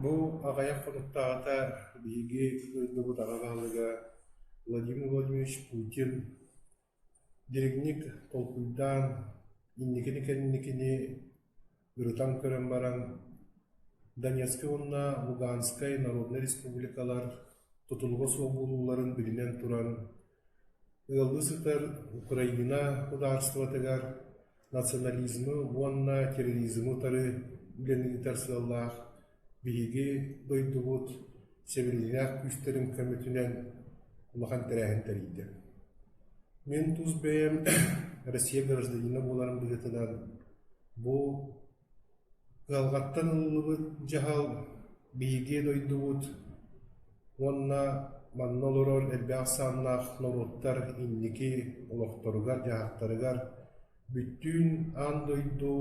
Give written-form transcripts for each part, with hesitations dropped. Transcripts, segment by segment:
Бу аҕыйах хонуктааҕыта биһиги дойдубут аҕа баһылыга Владимир Владимирович Путин дириҥник толкуйдаан, инникини-кэнникини ырытан көрөн баран, Донецкай уонна Луганскай народнай республикалар тутулуга суох буолууларын билинэн туран, ыаллыы сытар Украина судаарыстыбатыгар национализмы уонна терроризмы утары үлэни ыытар сыаллаах биһиги дойдубут сэбилиилээх күүстэрин көмөтүнэн улахан тэрээһин тэрийдэ. Мин тус бэйэм Россия гражданина буоларым быһыытынан бу кыһалҕаттан ылыллыбыт дьаһал биһиги дойдубут уонна манна олорор элбэх ахсааннаах норуоттар инники олохторугар-дьаһахтарыгар бүттүүн аан дойду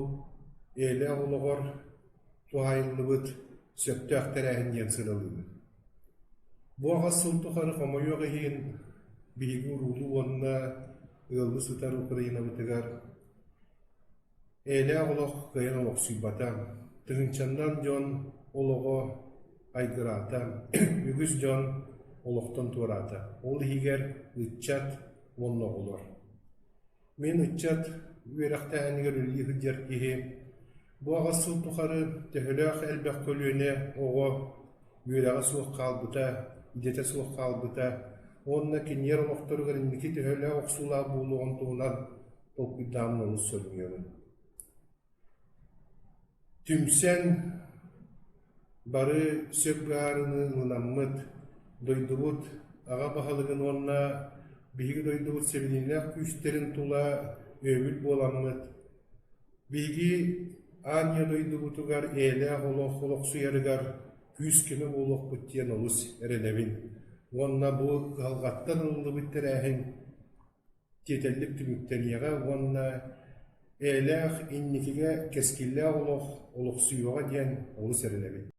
эйэлээх олоҕор туһаайыллыбыт сөптөөх тэрээһин диэн сыаналыыбын. Бу аҕыс сыл тухары хомойуох иһин биһиги уруулуу уонна ыаллыы сытар Украинабытыгар Эйэлээх олох кыайан олохсуйбата, тыһыынчаннан дьон олоҕо айгыраата, үгүс дьон олохтон туораата, ол иһигэр ыччат уонна оҕолор. Мин ыччат үөрэхтээһинигэр үлэлии сылдьар киһи бу аҕыс сыл тухары төһөлөөх элбэх көлүөнэ оҕо үөрэҕэ суох хаалбыта, идэтэ суох хаалбыта уонна кинилэр олохторугар инники төһөлөөх охсуулаах буолуоҕун туһунан толкуйдааммын олус сөбүлүүбүн. Түмсэн бары сөп быһаарыныы ылынаммыт, дойдубут аҕа баһылыгын уонна биһиги дойдубут сэбилиилээх күүстэрин тула өйөбүл буоламмыт, биһиги аан ийэ дойдубутугар эйэлээх олох олохсуйарыгар күүс-көмө буолуохпут диэн олус эрэнэбин уонна бу кыһалҕаттан ылыллыбыт тэрээһин тиэтэллик түмүктэниэҕэ уонна эйэлээх инникигэ кэскиллээх олох олохсуйуоҕа диэн олус эрэнэбин.